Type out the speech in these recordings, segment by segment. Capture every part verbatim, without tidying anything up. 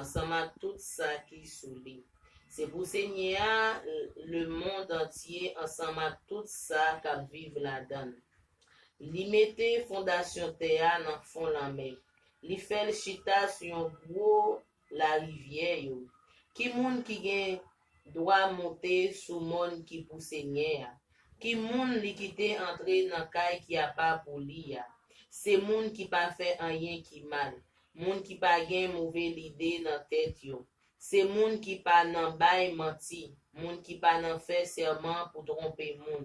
ansanm ak tout sa ki sou li. Se pou Senyè a, lemonn antye ansanm ak tout sa k ap viv ladan l. Li mete fondasyon tè a nan fon lanmè. Li fè l chita sou yon gwo larivyè yo. Ki moun ki gen dwa monte sou mòn ki pou Senyè a? Ki moun li kite antre nan kay ki apa pou li a? Se moun ki pa fè anyen ki mal, moun ki pa gen move lide nan tèt yo, se moun ki pa nan bay manti, moun ki pa nan fè sèman pou twonpe moun.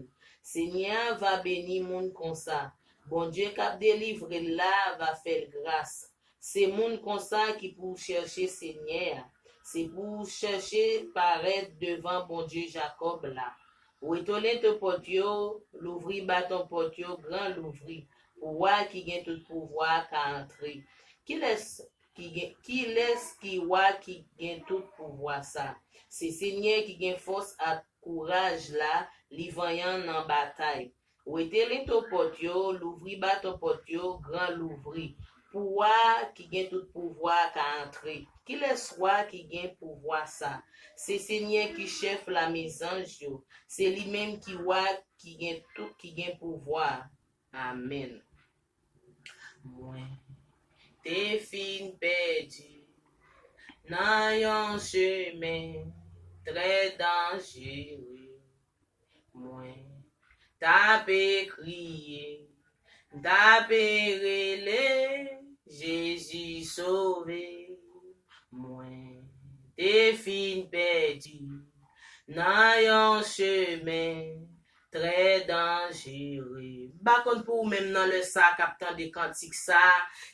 Senyè a va beni moun konsa. Bondye k ap delivre l la va fè l gras. Se moun konsa ki pou chèche Senyè a. Se pou chèche parèt devan Bondye Jakòb la. Wete lento pòt yo, louvri baton pòt yo gran louvri, pou wa ki gen tout pouvwa a ka antre. Kilès ki gen, kilès ki wa ki gen tout pouvwa sa? Se Senyè ki gen fòs ak kouraj la, li vanyan nan batay. Wete lento pòt yo, louvri baton pòt yo gran louvri, pou wa ki gen tout pouvwa a ka antre. Kilès wa ki gen pouvwa sa? Se Senyè ki chèf lame zanj yo. Se li menm ki wa ki gen tout, ki gen pouvwa a. Amèn. Mwen te fin pèdi nan yon chemen trè danjere. Mwen t ape kriye, m t ape rele, Jezi sove. Mwen te fin pèdi nan yon chemen trè danjere. M pa konn pou ou menm nan lè sa k ap tande kantik sa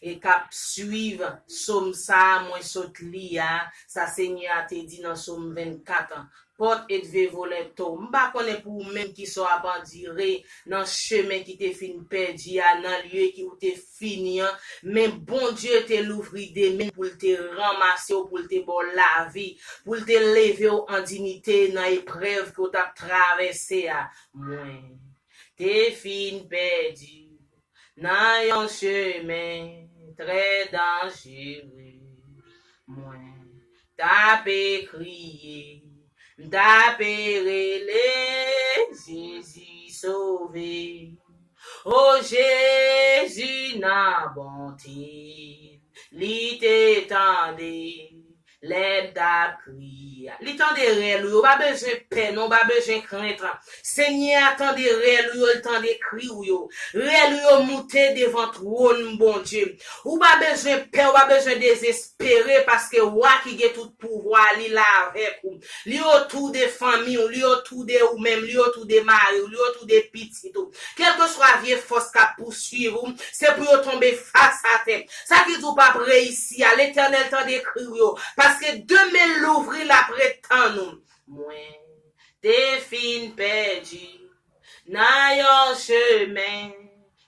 e k ap swiv sòm sa mwen sot li a, sa Senyè a te di nan sòm vennkat an. Porte et ve volento. M pa konnen pou ou menm ki sa w ap andire nan chemen ki te fin pèdi a, nan lye ki ou te fini an, men Bondye te louvri de men pou l te ranmase w, pou l te ba w lavi, pou l te leve w an diyite nan eprèv ke w t ap travèse a. Mwen te fin pèdi nan yon chemen trè danjere. Mwen t ape kriye, m t ape rele, Jezi sove. O Jezi nan bonte, li te tande lè m t ap kriye. Li tande rèl ou yo, ou pa bezwen pè non, ou pa bezwen krent. Senyè a tande rèl ou yo, li tande kri ou yo. Rèl ou yo moute devan twòn Bondye. Ou pa bezwen pè, ou pa bezwen dezespere, paske wa ki gen tout pouvwa, li la avèk ou. Li otou de fanmi w, li otou de ou menm, li otou de mari w, li otou de pitit ou. Kèlkeswa vye fòs k ap pouswiv ou, se pou yo tonbe fas atè. Sa ki di w p ap reyisi a, Letènèl tande kri w yo, paske de men l louvri, l ap ret tann ou. Mwen te fin pèdi nan yon chemen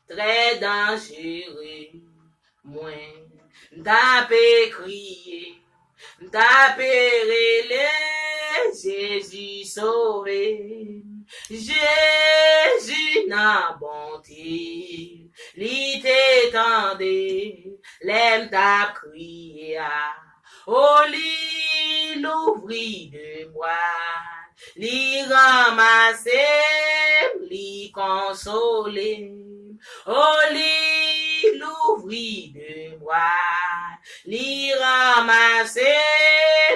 trè danjere. Mwen t ape kriye, m t ape rele, Jezi sove m. Jezi nan bonte, li te tande lè m t ap kriye a. O li louvri de bra, li ranmase m, li konsole m. O li louvri de bra, li ranmase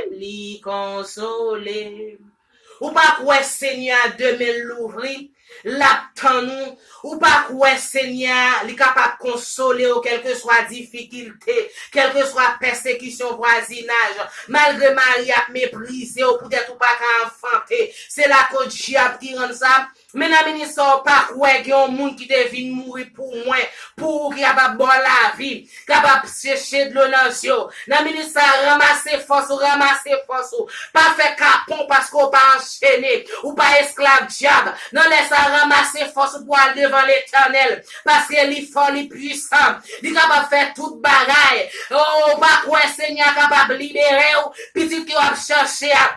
m, li konsole m. Ou pa kwè Senyè a de men l louvri, l ap tann ou? Ou pa kwè Senyè a, li kapab konsole w, kèlkeswa difikilte, kèlkeswa pèsekisyon vwazinaj, malgre mari ap meprize w poutèt ou pa ka anfante, se lakoz dyab ki rann sa? Men nan minit sa, ou pa kwè gen yon moun ki te vin mouri pou mwen, pou ou ki kapab ba w lavi, kapab seche dlo nan zye w. Nan minit sa, ranmase fòs ou, ranmase fòs ou. Pa fè kapon paske w pa anchene, ou pa esklav dyab. Nan lè sa, ranmase fòs ou pou al devan Letènèl, paske li fò, li pwisan, li kapab fè tout bagay. O, ou pa kwè Senyè a kapab libere w? Pitit ke w ap chache a,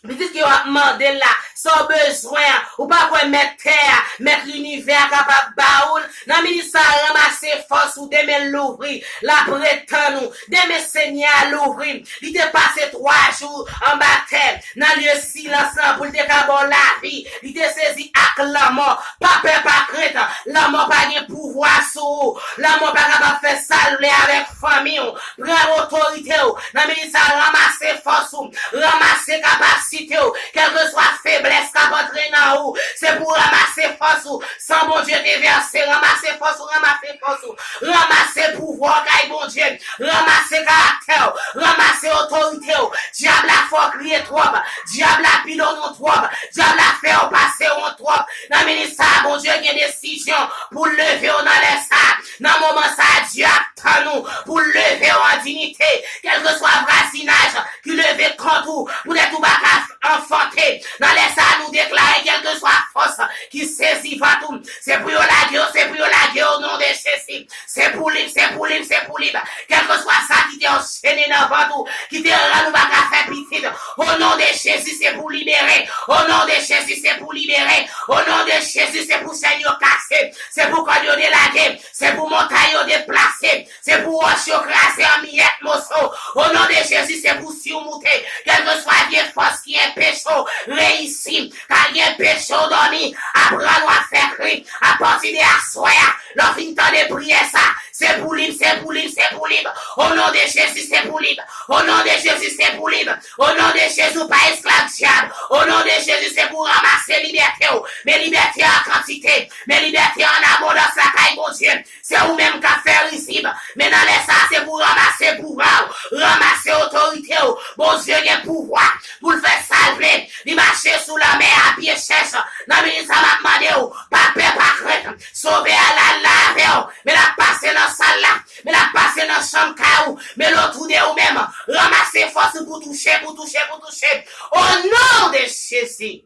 Pitit ke w ap mande l la, sa w bezwen an, ou pa kwè mèt tè a, mèt linivè a kapab ba ou l? Nan minit sa a, ranmase fòs ou, de men l louvri, l ap ret tann ou. De men Senyè a louvri. Li te pase twa jou anba tè, nan lye silans lan, pou l te ka ba w lavi. Li te sezi ak lanmò. Pa pè, pa krent. Lanmò pa gen pouvwa sou ou. Lanmò pa kapab fè sa l vle avèk fanmi w. Pran otorite w. Nan minit sa a, ranmase fòs ou. Ranmase kapasite w. Kèlkeswa feblès k ap antre nan ou, se pou w ranmase fòs ou. San Bondye te vèse, ranmase fòs ou, ranmase fòs ou. Ranmase pouvwa w kay Bondye. Ranmase karaktè w. Ranmase otorite w. Dyab la fè w kriye twòp. Dyab la pile w non twòp. Dyab la fè w pase wont twòp. Nan minit sa a, Bondye gen desizyon pou l leve w nan lè sa a. Nan moman sa a, Dye ap tann ou pou l leve w an diyite. Kèlkeswa vwazinaj ki leve kont ou, poutèt ou pa ka anfante, nan lè sa a, nou deklare kèlkeswa fòs ki sezi vant ou, se pou yo lage w, se pou yo lage w, o non de Jezi. Se pou li, se pou li, se pou li. Kèlkeswa sa ki te anchene nan vant ou, ki te rann ou pa ka fè pitit, o non de Jezi, se pou libere. O non de Jezi, se pou libere. O non de Jezi, se pou chèn yo kase. Se pou kòd yo delage. Se pou montay yo deplase. Se pou wòch yo kraze an miyèt moso. O non de Jezi, se pou siw moute. Kèlkeswa vye fòs ki enpeche w reyisi, k al enpeche w dòmi, aprann w ap fè kri, apati de aswè a, lè w fin tande priyè sa, se pou li, se pou li, se pou li. O non de Jezi, se pou li. O non de Jezi, se pou li. O non de Jezi, ou pa esklav dyab. O non de Jezi, se pou w ranmase libète w. Men libète an kantite. Men libète an abondans lakay Bondye. Se ou menm k ap fè rizib. Men nan lè sa a, se pou w ranmase pouvwa w, ranmase otorite w. Bondye gen pouvwa pou l fè sa l vle. Li mache sou lanmè a pye chèch. Nan minit sa, m ap mande w, pa pè, pa krent. Sovè a la, la avè w. Men l ap pase nan sal la. Men l ap pase nan chanm kay ou. Men l otou de ou menm. Ranmase fòs ou pou touche, pou touche, pou touche. O non de Jezi.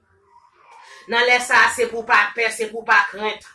Nan lè sa a, se pou pa pè, se pou pa krent.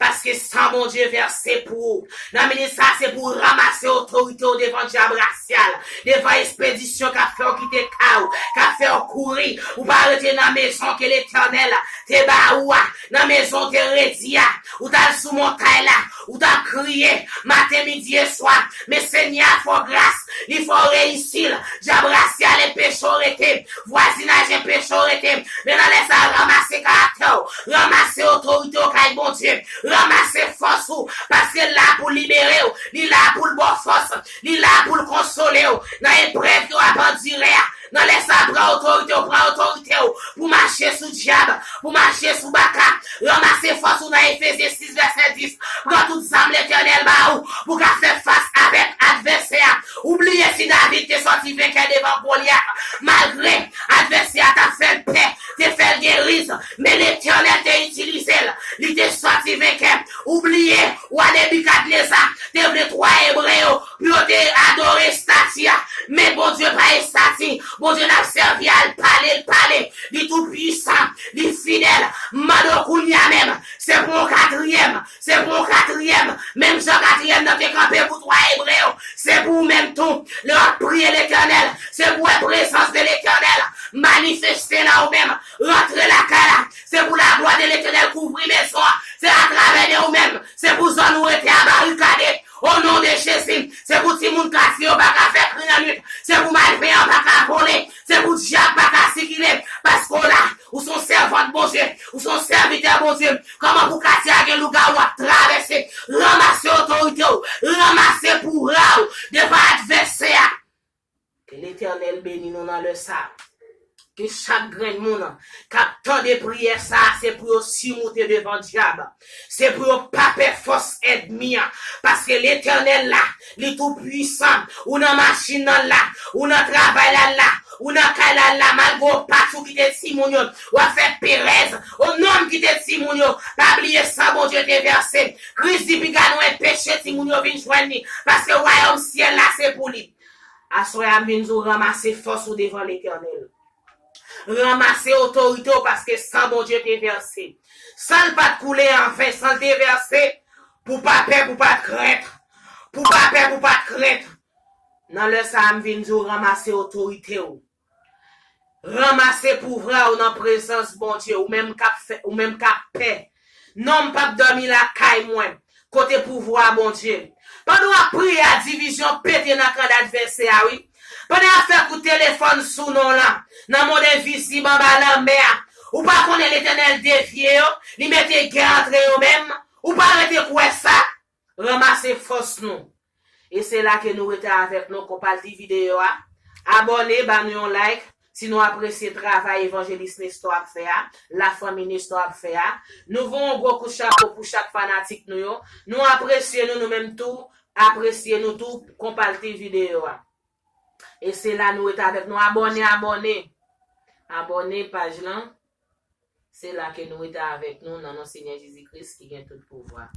Paske san Bondye vèse pou ou. Nan minit sa a, se pou w ranmase otorite w devan dyab rasyal, devan espedisyon k ap fè w kite kay ou, k ap fè w kouri, ou pa rete nan mezon ke Letènèl te ba ou a, nan mezon w te redi a. Ou t al sou montay la, ou t ap kriye, maten, midi e swa. Men Senyè a fè w gras, li fè w reyisi l. Dyab rasyal enpeche w rete, vwazinaj enpeche w rete. Men nan lè sa a, ranmase karaktè w, ranmase otorite w kay Bondye, ranmase fòs ou, paske l la pou libere w, li la pou l ba w fòs, li la pou l konsole w nan eprèv ke w ap andire a. Nan lè sa a, pran otorite w, pran otorite w pou mache sou dyab, pou mache sou baka. Ranmase fòs ou nan Efezyen sis vèsè dis. Pran tout zam Letènèl ba ou pou w ka fè fas avèk advèsè a. Ou bliye si David te sòti venkè devan Golyat, malgre advèsè a t ap fè l pè, te fè l gen riz, men Letènèl te itilize l. Li te sòti venkè. Ou bliye, wa Nebikadneza te vle twa Ebre yo pou yo te adore estati a. Men Bondye pa estati. Bondye n ap sèvi a, l pale, l pale. Li tou pwisan, li fidèl. M mande w kounye a menm, se pou yon katriyèm, se pou yon katriyèm. Menm jan katriyèm nan te kanpe pou twa Ebre yo, se pou ou menm tou. Lè w ap priye Letènèl, se pou w wè prezans de Letènèl manifeste nan ou menm. Rantre lakay la, se pou laglwa de Letènèl kouvri mezon an. Se atravè de ou menm, se pou zòn ou rete a barikade. O non de Jezi, se pou timoun katye yo pa ka fè kri nan nwit. Se pou malveyan pa ka vole. Se pou dyab pa ka sikile. Paske w la, ou se yon sèvant Bondye, ou se yon sèvitè Bondye. Kòman pou katye a gen lougawou ap travèse? Ranmase otorite w, ranmase pouvwa w devan advèsè a. Ke Letènèl beni nou nan lè sa a. Ke chak grenn moun k ap tande priyè sa a, se pou yo simoute devan dyab. Se pou yo pa pè fòs ènmi an. Paske Letènèl la, li tou pwisan. Ou nan machin nan la, ou nan travay la la, ou nan kay la la, malgre w patjou kite timoun yo, w ap fè perèz. O non, kite timoun yo, pa bliye san Bondye te vèse. Kris di piga nou enpeche timoun yo vin jwenn li. Paske wayòm syèl la se pou li. Aswè a, m vin di w ranmase fòs ou devan Letènèl. Ranmase otorite w paske san Bondye te vèse. San l pa t koule anven, san l te vèse, pou pa pè, pou pa t krent. Pou pa pè, pou pa t krent. Nan lè sa a, m vin di w ranmase otorite w. Ranmase pouvwa w nan prezans Bondye, ou menm k ap fè, ou menm k ap pè. Nonm p ap dòmi lakay mwen, kote pouvwa Bondye. Pandan w ap priye a, divizyon pete nan kan advèsè a, wi. Pandan y ap fè kout telefòn sou non w lan, nan mond envizib anba lanmè a, ou pa konnen Letènèl devye yo, li mete gè antre yo menm, ou pa rete kwè sa. Ranmase fòs nou. E se la ke nou rete avèk nou, konpati videyo a. Abòne, ba nou yon like. Si nou apresye travay evanjelis Nestor ap fè a, lafanmi Nestor ap fè a, nou voye yon gwo kout chapo pou chak fanatik nou yo. Nou apresye nou, nou menm tou, apresye nou tou, konpati videyo a. E se la nou rete avèk nou. Abòne, abòne. Abòne paj lan. Se la ke nou rete avèk nou nan non Senyè Jezi Kris ki gen tout pouvwa.